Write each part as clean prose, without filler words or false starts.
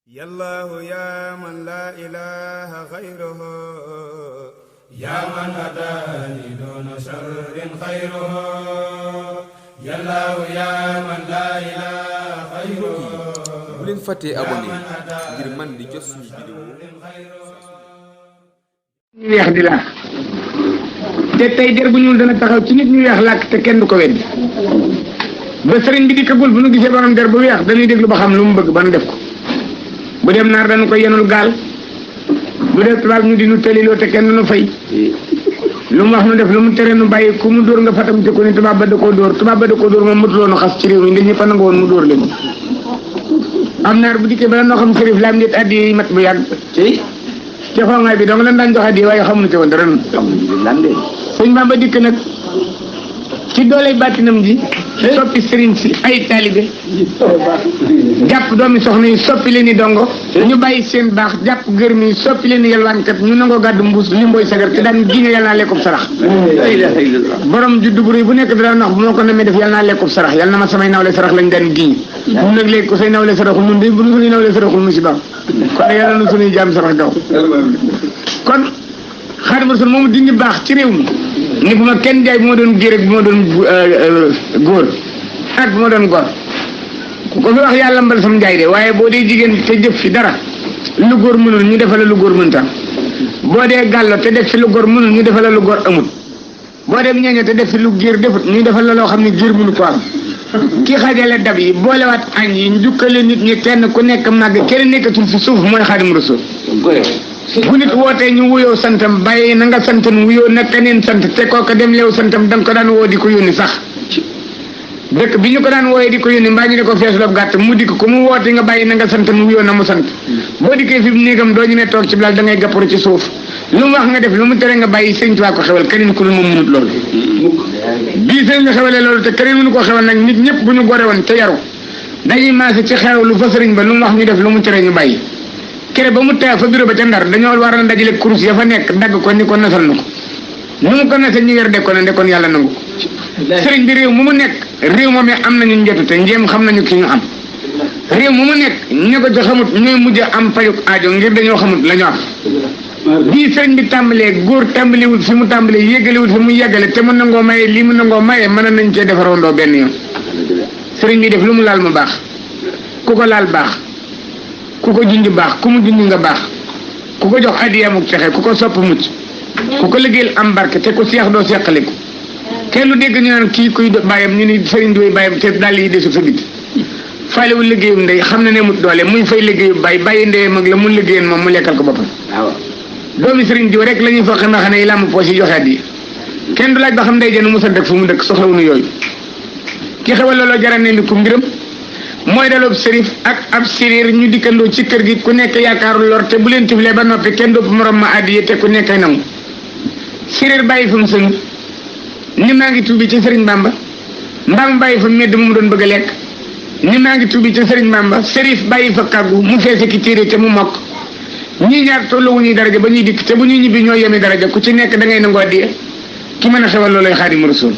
yallahu ya man la ilaha ghayruhu ya man hadani duna sharrin khayruhu yallahu ya man la ilaha ghayruhu. bu leen fàttee abonné ngir man di jot suñu vidéo. ñu weex di laax te tey der bu ñuul dana taxaw ci nit ñu weex làkk te kenn du ko weddi ba sëriñ bi di kagul bu nu gisee borom der bu weex dañuy déglu ba xam lu mu bëgg ba nu def ko bu dem naar dañu ko yenul gaal bu dee tubaab ñu di nu tëliloo te kenn du nu fay lu mu wax nu def lu mu tere nu bàyyi ku mu dóor nga fatam ci ko ni tubaab ba da koo dóor moom mëtuloo nu xas ci réew mi ndax ñëpp a nangu woon mu dóor leen am naar bu dikkee bala noo xam sërif laam nit addi yi mat bu yàgg ci xongaay bi donc lan daan joxe di waaye xamuñu ci woon dara sëñ Bamba dikk nag ci doole bàttinam ji soppi sëriñ si ay taalibe jàpp doomi soxna yi soppi leen i dongo ñu bàyyi seen baax jàpp gërëm yi soppi leen i yalwaankat ñu nangoo gàddu mbuus li mboy sagar te daan gi nga yàlla naa lekkub sarax borom juddu bu rëy bu nekk dara nax bu ma ko nemee def yàlla naa lekkub sarax yàlla na ma samay nawle sarax lañ daan giñ ñun nag léegi ko say nawle saraxul ñun de bu ñu suñuy nawle saraxul musiba kon yàlla na suñuy jaam sarax daw kon Xaadimu Rasuul moomu dindi baax ci réew mi ni bu ma kenn jaay bu ma doon géer ak bu ma doon góor ak bu ma doon gor ku ko fi wax yàlla mbal sam njaay de waaye boo dee jigéen te jëf fi dara lu góor mënul ñu defal la lu góor mënta boo dee gàllo te def fi lu góor mënul ñu defal la lu góor amul boo dem ñeeño te def fi lu géer defut ñu defal la loo xam ne géer mënu ko am ki xajale dab yi boolewaat añ yi njukkale nit ñi kenn ku nekk màgg kenn nekkatul fi suuf mooy Xaadimu Rasuul bu nit wootee ñu wuyoo santam bàyyi na nga sant nu wuyoo na keneen sant te kooka dem leew santam da nga ko daan woo di ko yónni sax dëkk bi ñu ko daan wooyee di ko yónni mbaa ñu ne ko feesulab gàtt mu dikk ku mu woote nga bàyyi na nga sant nu wuyoo na mu sant boo dikkee fi mu néegam doo ñu ne toog ci bilal da ngay gàpparu ci suuf lu mu wax nga def lu mu tere nga bàyyi sëñ Tuubaa ko xewal keneen ku lu moom mënut loolu bii sëñ nga xewalee loolu te keneen mënu ko xewal nag nit ñëpp bu ñu gore woon te yaru dañuy maase ci xew lu fa sëriñ ba lu mu wax ñu def lu mu tere ñu bàyyi kere ba mu teew fa bureau ba ca Ndar dañoo war a dajale kurus ya fa nekk dagg ko ni ko nasal na ko nu mu ko nasal ñu wer de ko ne ndekoon yàlla nangu ko sëriñ bi réew mu mu nekk réew moom am nañu njotute njéem xam nañu ki ñu am réew mu mu nekk ñe ko ci xamut ñooy mujj am payuk aajo ngir dañoo xamut la ñu am bii sëriñ bi tàmbalee góor tàmbaliwut fi mu tàmbalee yéggaliwut fi mu yeggale te mu nangoo maye lii mu nangoo maye mën nañ cee defarandoo benn yoon sëriñ bi def lu mu laal mu baax ku ko laal baax ku ko junj baax ku mu junj nga baax ku ko jox addiyaamuk texe ku ko sopp mucc ku ko liggéeyal am barke te ku seex doo seqaliku kenn lu dégg ñu naan kii kuy bàyyam ñu ni sëriñ bi bàyyam te dal yi desu fa biti faalewul liggéeyum ndey xam na ne mut doole muy fay liggéeyu bàyyi ndeyam ak la mu liggéeyan moom mu lekkal ko boppam doomi sëriñ diw rek la ñuy foqe ma xam ne yi làmb poos yi joxe addiya kenn du laaj ba xam ndey jënu mu sant ak fu mu dëkk soxlawuñu yooyu ki xewal looloo jaral ne ku mbiram mooy daloob sërif ak ab séréer ñu dikkandoo ci kër gi ku nekk yaakaaru lor te bu leen tiflee ba noppi kenn dopp morom ma addiye te ku nekk nangu séréer bàyyi fa mu sëng ni maa ngi tuubi ci sëriñ Bamba mbaam bàyyi fa medd mu doon bëgg a lekk ni maa ngi tuubi ci sëriñ Bamba sërif bàyyi fa kàggu mu feese ki téere te mu mokk ñii ñaar tolluwu ñuy daraja ba ñuy dikk te bu ñuy ñibbi ñoo yemi daraja ku ci nekk da ngay nangoo addiye ki mën a xewal loolay Xaadimu Rasuul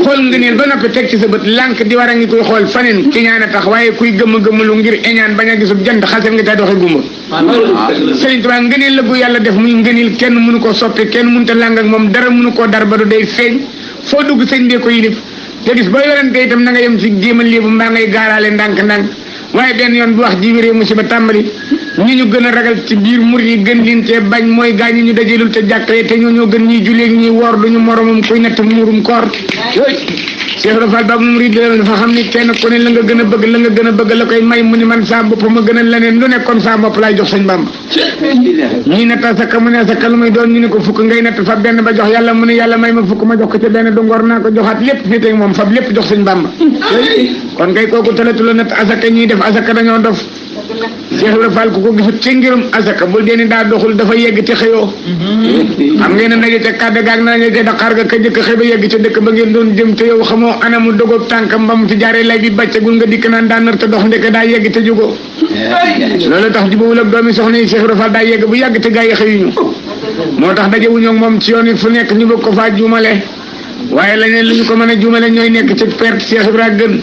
xool nga neen ba noppi teg ci sa bët lànk di war a ngi koy xool faneen ki ñaan a tax waaye kuy gëmm-gëmmalu ngir eñaan bañ a gisub jant xasal nga taa doxe gumba Sëriñ Tuubaa ngëneel la gu yàlla def muy ngëneel kenn mënu ko soppi kenn mënut a làng ak moom dara mënu koo dar ba du day feeñ foo dugg sëñ bee ko yilif te gis boo yorante itam na nga yem ci jéemal léebu mbaa ngay gaaraale ndànk-ndànk waaye benn yoon bu wax ji wéree musiba tàmbali ñi ñu gën a ragal ci biir murid yi gën leen cee bañ mooy gaa ñi ñu dajalul te jàkkale te ñoo gën ñuy jullee ñuy woor duñu moromum kuy natt muurum koor Cheikh Rafal Ba mu murid dafa xam ni kenn ku ne la nga gën a bëgg la koy may mu ni man saa bopp ma gën a leneen lu nekkoon saa bopp laay jox sëñ Bamba ñii natt asaka mu ne asaka lu muy doon ñu ne ko fukk ngay natt fa benn ba jox yàlla mu ne yàlla may ma fukk ma jox ko ca benn du ngor naa ko joxaat lépp fii teg moom fab lépp jox sëñ Bamba kon kay kooku talatu la natt asaka ñuy def asaka dañoo dof Cheikh Ibrahima Fall ku ko gisut ci ngirum asaka bul dee ni daa doxul dafa yegg te xëyoo xam ngeen ne ndaje te kàddu gaag na ndaje te Dakar ga ka jëkk xëy ba yegg ca dëkk ba ngeen doon jëm te yow xamoo anamu dogoog tànkam ba mu fi jaaree lay bi bàccagul nga dikk naan daa nar te dox ndeke daa yegg te jógoo loolu tax jubawul ak doomi soxna yi Cheikh Ibrahima Fall daa yegg bu yàgg te gaa yi xëyuñu moo tax daje wuñu ak moom ci yoon yi fu nekk ñu bëgg ko faa juumale waaye leneen lu ñu ko mën a juumale ñooy nekk ci perte Cheikh Ibrahima gën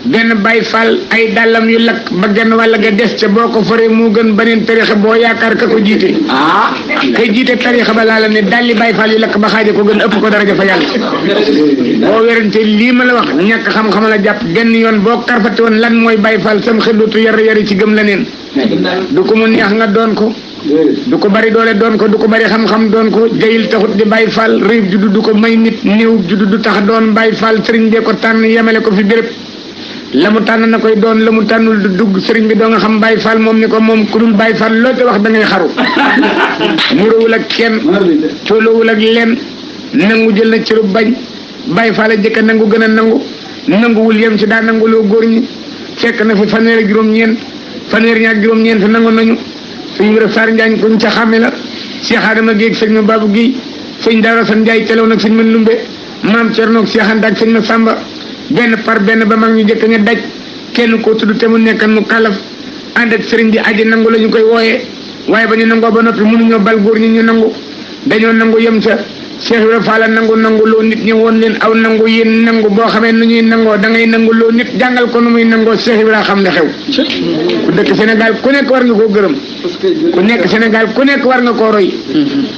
benn Baay Faal ay dàllam yu lakk ba genn wàll ga des ca boo ko foree moo gën beneen tarixa boo yaakaar ka ko jiite kay jiite tarixa ba laa la ne dalli Baay Faal yu lakk ba xaaje ko gën ëpp ko daraja fa yàlla boo werante lii ma la wax ñàkk xam-xam la jàpp benn yoon boo karfate woon lan mooy Baay Faal sam xëddutu yari ci gëm la neen du ko mu neex nga doon ko du ko bari doole doon ko du ko bari xam-xam doon ko jayil taxut di Baay Faal réew juddu du ko may nit néew juddu du tax doon Baay Faal sëriñ bee ko tànn yemale ko fi béréb la mu tànn na koy doon la mu tànnul du dugg sëriñ bi doo nga xam Baay Faal moom ni ko moom ku dul Baay Faal loo te wax da ngay xaru muróowul ak kenn coolowul ak lenn nangu jël na ci lu bañ Baay Faal a jëkk a nangu gën a nanguwul yem ci daa nanguloo góor ñi fekk na fi fanweer ak juróom-ñeent nangu nañu sëñ Ibra Sarr Njaañ kuñ ca xàmme la Cheikh Adama Guèye sëñ ma Babou Guèye sëñ Daara San Njaay telew nag sëñ ma Lumbe maam Cerno ak Cheikh Anta ak sëñ ma Samba benn par benn ba mag ñu jëkk ña daj kenn koo tudd te mu nekkan mu kalaf ànd ak sëriñ bi aji nangu la ñu koy wooyee waaye ba ñu nangoo ba noppi mënuñoo bal góor ñi ñu nangu dañoo nangu yem ca Cheikh Ibra Fall nangu loo nit ñi woon leen aw nangu yéen nangu boo xamee nu ñuy nangoo da ngay nangu loo nit jàngal ko nu muy nangoo Cheikh Ibra xam ne xew ku dëkk Sénégal ku nekk war nga koo gërëm ku nekk Sénégal ku nekk war nga koo roy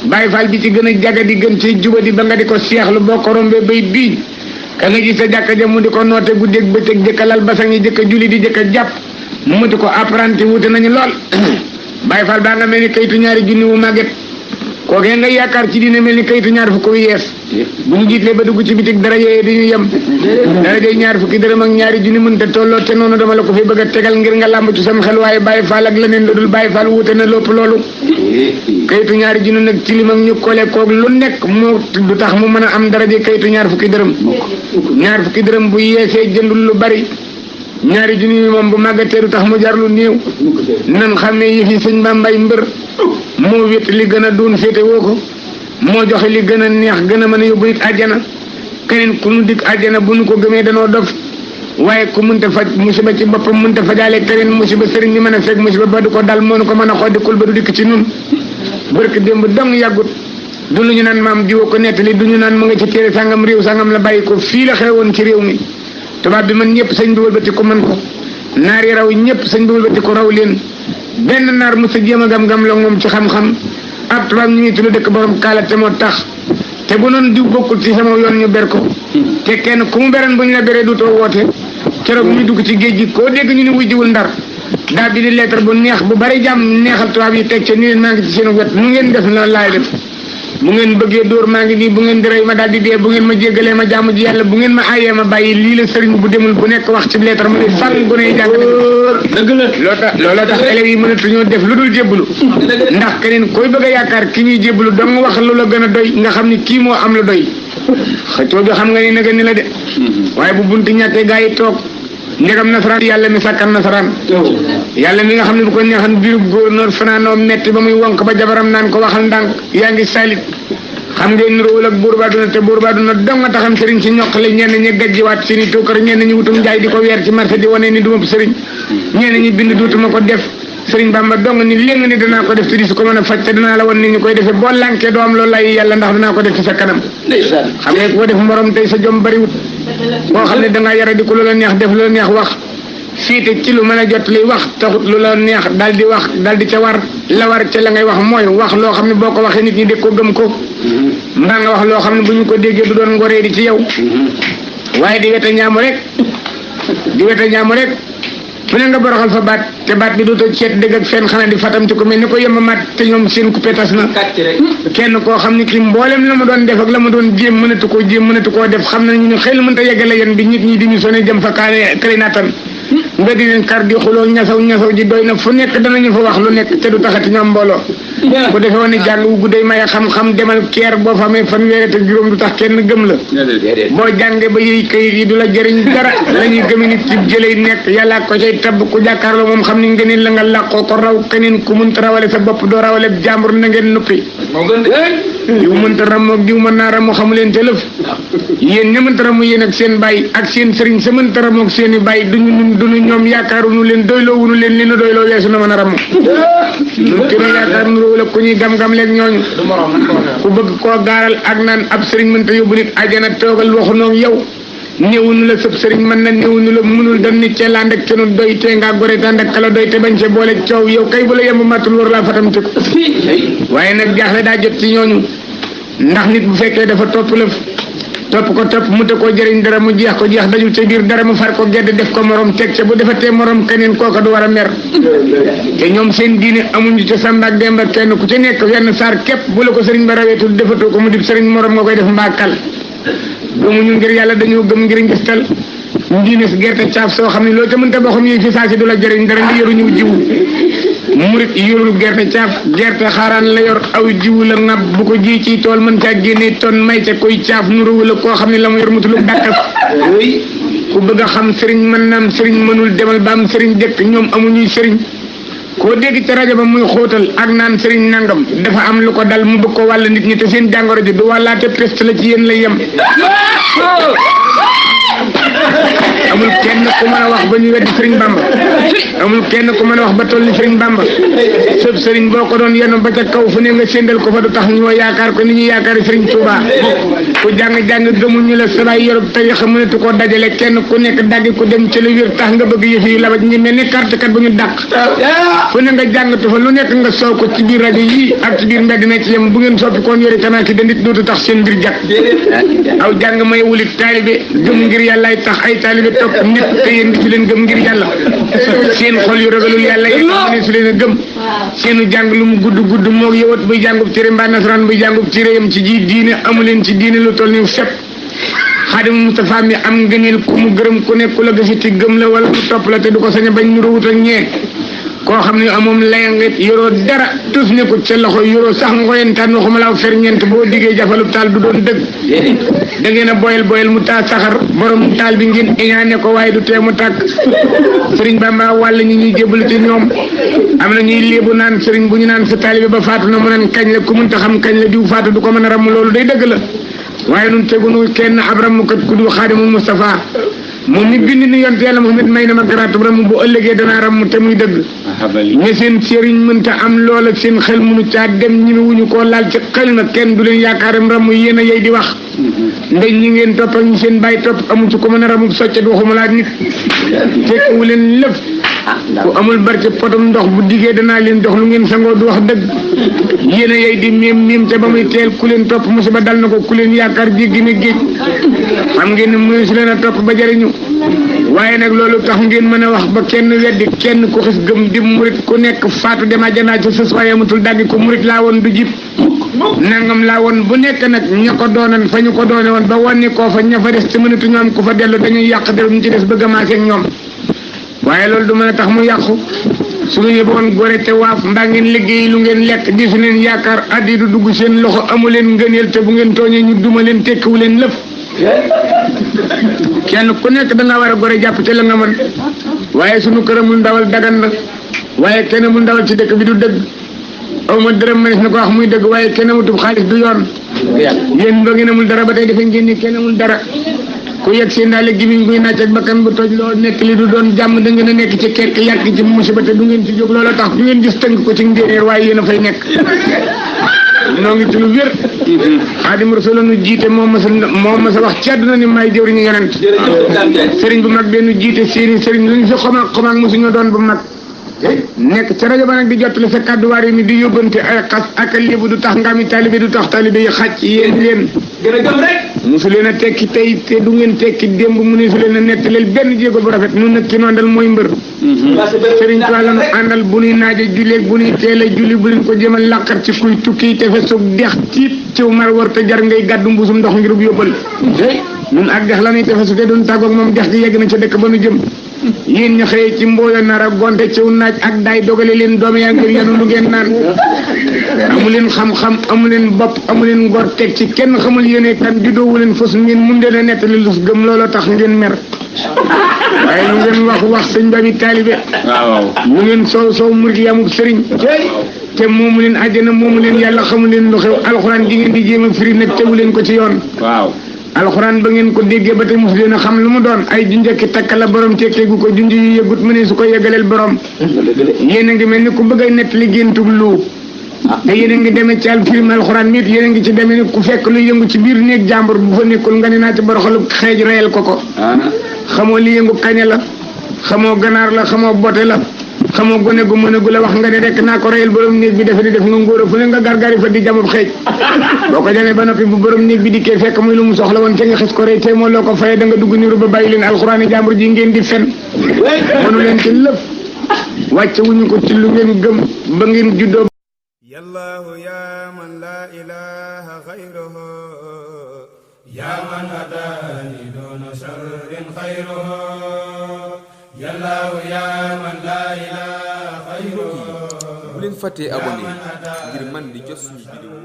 Baay Faal bi ci gën a jaga di gën ci jubadi ba nga di ko seexlu boo ko rombee bay bii ka nga gis sa jàkka ja mu di ko noote guddeeg bëccëg jëkka lal basang yi jëkka julli di jëkka jàpp mu di ko apprenti wuute nañu lool Baay Faal baa nga mel ni kayitu ñaari junni wu màgget kookee nga yaakaar ci dina mel ni kayitu ñaar fukk wu yees bu ñu jiitlee ba dugg ci bitig dara yooyee di ñu yem dara jëy ñaar fukki dërëm ak ñaari junni mënta tolloo te noonu dama la ko fi bëgg a tegal ngir nga làmb ci sam xel waaye Baay Faal ak leneen lu dul Baay Faal wuute na lépp loolu kayitu ñaari junni nag ci lim ak ñu kole koog lu nekk moo du tax mu mën a am dara jëy kayitu ñaar fukki dërëm bu yeesee jëndul lu bari ñaari junni moom bu màggatee du tax mu jar lu néew nan xam ne yëf yi sëñ Bambay mbër moo wét li gën a doon féete woo ko moo joxe li gën a neex gën a mën a yóbbu nit àjjana keneen ku nu dikk àjjana bu nu ko gëmee danoo dof waaye ku mënta faj musiba ci boppam mënta fajaale keneen musiba sëriñ bi mën a fekk musiba ba du ko dal moo nu ko mën a xoddikul ba du dikk ci nun barke démb dong yàggut du lu ñu naan maam diwa ko nettali du ñu naan mu nga ci téere sangam réew sangam la bàyyi ko fii la xewoon ci réew mi tubaab bi man ñëpp sëñ bi wëlbati ko man ko naar yi raw ñëpp sëñ bi wëlbati ko raw leen benn naar mu sa jéem a gam-gam la moom ci xam-xam ab tubaab ñu ngi tudd dëkk borom kaala te moo tax te bu noonu diw bokkul ci sama yoon ñu ber ko te kenn ku mu beran bu ñu la beree du too woote keroog ñu dugg ci géej gi koo dégg ñu ne wuy jiwul ndar daal bi di lettre bu neex bu bari jàmm neexal tubaab yi teg ca ni leen maa ngi ci seen wet nu ngeen def na laay def bu ngeen bëggee dóor maa ngi nii bu ngeen di rey ma daal di dee bu ngeen ma jéggalee ma jaamu ji yàlla bu ngeen ma ayee ma bàyyi lii la sëriñ bu demul bu nekk wax ci lettre mu ne fànn gune yi jàng dëgg la looloo tax élèves yi mënatuñoo def lu dul jébbalu ndax keneen koy bëgg a yaakaar ki ñuy jébbalu dong wax lu la gën a doy nga xam ni kii moo am lu doy xëccoo bi xam nga ni naka ni la de waaye bu bunti ñàkkee gaa yi toog ndegam nasaraan yàlla mi sàkkan nasaraan yàlla mi nga xam ne bu ko neexan biiru gouverneur fanaanoo metti ba muy wonk ba jabaram naan ko waxal ndànk yaa ngi salit xam ngeen niroowul ak buur ba duna te buur ba duna dong nga taxam sëriñ si ñoqale ñenn ñi gajjiwaat seeni tuukar ñenn ñi wutum jaay di ko weer ci marché di wane ni duma sëriñ ñenn ñi bind duutuma ko def sëriñ Bamba dong ni léegi ni danaa ko def te di su ko mën a faj te danaa la wan ni ñu koy defee boo lànkee doo am loolu lay yàlla ndax danaa ko def ci sa kanam xam nga ko def morom tey sa jom bariwut boo xam ne dangaa yara di ko lu la neex def lu la neex wax fiite ci lu mën a jot li wax taxut lu la neex dal di wax dal di ca war la war ca la ngay wax mooy wax loo xam ne boo ko waxee nit ñi dégg ko gëm ko mbaa nga wax loo xam ne bu ñu ko déggee du doon ngoree di ci yow waaye di wete ñaamu rek fu ne nga boroxal fa baat te baat bi dootoo seet dëgg ak fenn xanaa di fatam ci ko mel ni ko yemma mat te ñoom seen coupé tas na kenn koo xam ne kii mboolem la ma doon def ak la ma doon jéem mënatu koo def xam nañu ne xëy na mënta yeggale yéen bi nit ñi di ñu sonné jëm fa kële naatan nga di leen kar di xuloo ñasaw ji doy na fu nekk danañu fa wax lu nekk te du taxati ñoom mbooloo bu defee woon ne jàng wu gudday maye xam-xam demal keer boo fa amee fanweeri te juróom du tax kenn gëm la boo jàngee ba yëy kayit yi du la jëriñ dara la ñuy gëmi nit ci jëlay nekk yàlla ko cay tabb ku jàkkaarloo moom xam ni ngeen la nga làqoo ko raw keneen ku mënta rawale sa bopp doo rawale jàmbur na ngeen nuppi diw mënta ramoog diw mën naa ramu xamu leen te lëf yéen ña mënta ramu yéen ak seen bàyyi ak seen sëriñ sa mënta ramoog seen i bàyyi duñu ñoom yaakaaruñu leen doyloowuñu leen li nu doyloo weesu na mën a ramu ñun ki ma yaakaar nu wala ku ñuy gam-gam leeg ñooñu ku bëgg koo gaaral ak naan ab sëriñ mënta yóbbu nit ajana toogal waxu noog yow néewunu la sëb sëriñ mën na néewunu la mënul dañ ni cee ànd ak kenn doy te ngaa gore te ànd ak kala doy te bañ see boole coow yow kay bu la yemb matul war laa fatam te ko waaye nag jaaxle daa jot ci ñooñu ndax nit bu fekkee dafa topp ko mu te koo jëriñ dara mu jeex dajul ca biir dara mu far ko gedd def ko morom teg ca bu defatee morom keneen kooka du war a mer te ñoom seen diine amuñu ca Samba ak Demba kenn ku ci nekk wenn saar képp bu la ko sëriñ ba raweetul defatoo ko mu dib sëriñ morom nga koy def mbaakal gëmuñu ngir yàlla dañoo gëm ngir ngistal diine si gerte caaf soo xam ne loolu te mënta boo xam ne fi saa si du la jëriñ dara nga yoruñu jiwu murit yorul gerte caaf gerte xaaraan la yor aw jiwu la ngab bu ko ji ci tool mën caa génne ton may ca koy caaf nuruwu la koo xam ne la mu yor mutulu dàkkas ku bëgg a xam sëriñ mën naam sëriñ mënul demal ba am sëriñ dëkk ñoom amuñuy sëriñ koo dégg ca rajo ba muy xóotal ak naan sëriñ nangam dafa am lu ko dal mu bëgg ko wàll nit ñi te seen jàngoro ji du wàllaate peste la ci yéen lay yem amul kenn ku mën a wax ba ñu weddi sëriñ Bamba amul kenn ku mën a wax ba toll ni sëriñ Bamba sëb sëriñ boo ko doon yenu ba ca kaw fu ne nga séndal ko fa du tax ñoo yaakaar ko ni ñu yaakaari sëriñ Touba ku jàng-jàng gëmuñu la sabay yorub tarixa mënatu koo dajale kenn ku nekk daggi ku dem ci lu wér tax nga bëgg yëf yi labaj ñi mel ni carte kat bu ñu dàq fu ne nga jàngatu fa lu nekk nga soow ko ci biir rajo yi ak ci biir mbedd na ci yem bu ngeen soppi koon yori tamaaki dandit dootu tax seen mbir jàkk aw jàng may wulit taalibe gëm ngir yàllaay tax ay taalibe topp nit te yéen di ci leen gëm ngir yàlla seen xol yu ragalul yàlla yi ne su leen a gëm seenu jàng lu mu gudd moo yowat buy jàngub téere mbaa nasaraan buy jàngub téere yam ci ji diine amuleen ci diine lu toll ni fepp Xaadimu Mustafa mi am ngëneel ku mu gërëm ku nekk ku la gësiti gëm la wala mu topp la te du ko sañ a bañ ñu ruwut ak ñee koo xam ne amoom layanget yoroo dara tus nekkul ca loxo yoroo sax ngoyentaan waxuma laaw ferñeent boo diggee jafalub taal du doon dëgg da ngeen a boyal mu taa saxar borom taal bi ngeen iñaane ko waaye du tee mu tàkk sëriñ Bamba wàll ñi ñuy jébbalu ci ñoom am na ñuy léebu naan sëriñ bu ñu naan sa taalibe ba faatu na mu naan kañ la ku mënta xam kañ la diw faatu du ko mën a ramm loolu day dëgg la waaye nun tegunu kenn ab rammukat ku du Xaadimul Mustafa moom mi bind ni yonte yàlla Muhammad may na ma garaatu ramm bu ëllëgee danaa ramm te muy dëgg ñe seen sëriñ mënta am loola seen xel mënu caa dem ñi wuñu koo laal ci xel na kenn du leen yaakaaram ramm yéen a yey di wax ndax ñi ngeen topp ak ñi seen bàyyi topp amu ci ko mën a ramu soccet waxuma laa nit tekkiwu leen lëf ku amul barke potom ndox bu diggee danaa leen jox lu ngeen sangoo du wax dëgg yéen a yey di miim ca ba muy teel ku leen topp musiba dal na ko ku leen yaakaar jéggi na géej xam ngeen ne mënu si leen a topp ba jariñu waaye nag loolu tax ngeen mën a wax ba kenn weddi kenn ku xis gëm di murit ku nekk faatu dem àjjana ca sës waaye amatul daggi ko murit laa woon du jib nangam laa woon bu nekk nag ña ko doonan fa ñu ko doone woon ba wàññi koo fa ña fa des te mënatu ñu am ku fa dellu dañuy yàq dara ñu ci des bëgg a maasee ak ñoom waaye loolu du mën a tax mu yàqu su ñu yëboon gore te waaf mbaa ngeen liggéey lu ngeen lekk di su leen yaakaar addi du dugg seen loxo amu leen ngëneel te bu ngeen tooñee ñu duma leen tekkiwu leen lëf kenn ku nekk da nga war a gore jàpp te la nga mën waaye sunu këramul ndawal dagan na waaye kenn mu ndawal ci dëkk bi du dëgg aw ma dërëm mënees na ko wax muy dëgg waaye kenn amutub xaalis du yoon yéen ba ngeen amul dara ba tey defe ngeen ni kenn amul dara ku yegg seen daal gimiñ guy naaj ak bakkan bu toj loo nekk li du doon jàmm da ngeen a nekk ci kerk yàgg ci musiba te du ngeen ci jóg loola tax du ngeen gis tënk ko ci ngéneer waaye yéen a fay nekk noo ngi ci lu wér Xaadim Rasul nu jiite moo ma sa wax ci àdduna ni may jëwriñu yonent sëriñ bu mag benn jiite seeni sëriñ lu ñu fi xomaag mosuñu doon bu mag nekk ca rajo ba nag di jottali sa kàddu waar yi mi di yóbbante ay xas ak lébu du tax nga mi taalibe du tax taalibe yi xàcc yéen leen gën a gëm rek musu leen a tekki tey te du ngeen tekki démb mu ne su leen a nettaleel benn jéego bu rafet nun nag ki nu àndal mooy mbër sëriñ Tuubaa la nu àndal bu nuy naaje julleeg bu nuy teele julli bu leen ko jëmal làqar ci kuy tukki te fe soog dex tiit ciw mar war te jar ngay gàddu mbusum ndox ngir bu yóbbal nun ak dex la nuy tefe su te doon tàggoog moom dex gi yegg na ca dëkk ba nu jëm yéen ña xëyee ci mbooyo nar a gonte ciw naaj ak daay dogale leen doom yaa ngir yanu lu ngeen naan amu leen xam-xam amu leen bopp amu leen ngor teg ci kenn xamul yéene kan juddoowu leen fos ngeen mun leen a nettali lus gëm looloo tax ngeen mer waaye lu ngeen wax sëñ ba mi taalibe lu ngeen soow murit yamub sëriñ te moomu leen àjjana moomu leen yàlla xamu leen lu xew alxuraan ji ngeen di jéem a firi nag tegu leen ko ci yoon alxuraan ba ngeen ko déggee ba tey mosu leen a xam lu mu doon ay junjëkki takka la borom tekkeegu ko junj yu yëgut mu ne su ko yeggaleel borom yéen a ngi mel ni ku bëgg a nettali géntug lu te yéen a ngi demee ci alfirim alxuraan nit yéen a ngi ci demee ni ku fekk lu yëngu ci biir néeg jàmbur bu fa nekkul nga ne naa ci boroxalu xeej reyal ko xamoo li yëngu kañe la xamoo ganaar la xamoo bote la xamoo gone gu mën a gu la wax nga ne rek naa ko reyal borom néeg bi defe di def nga ngóor a fu ne nga gargari fa di jamub xeej boo ko jamee ba noppi bu borom néeg bi dikkee fekk muy lu mu soxla woon ca nga xis ko rey tey moo loo ko fayee da nga dugg niru ba bàyyi leen alxuraan yi jàmbur ji ngeen di fen mënu leen ci lëf wàcce wuñu ko ci lu ngeen gëm ba ngeen juddoo yallahu ya man la ilaha ghayruhu ya man hadani duna sharrin khayruhu yallahu ya man la ilaha ghayruhu bu leen fàttee abonné ngir man di jot suñu vidéo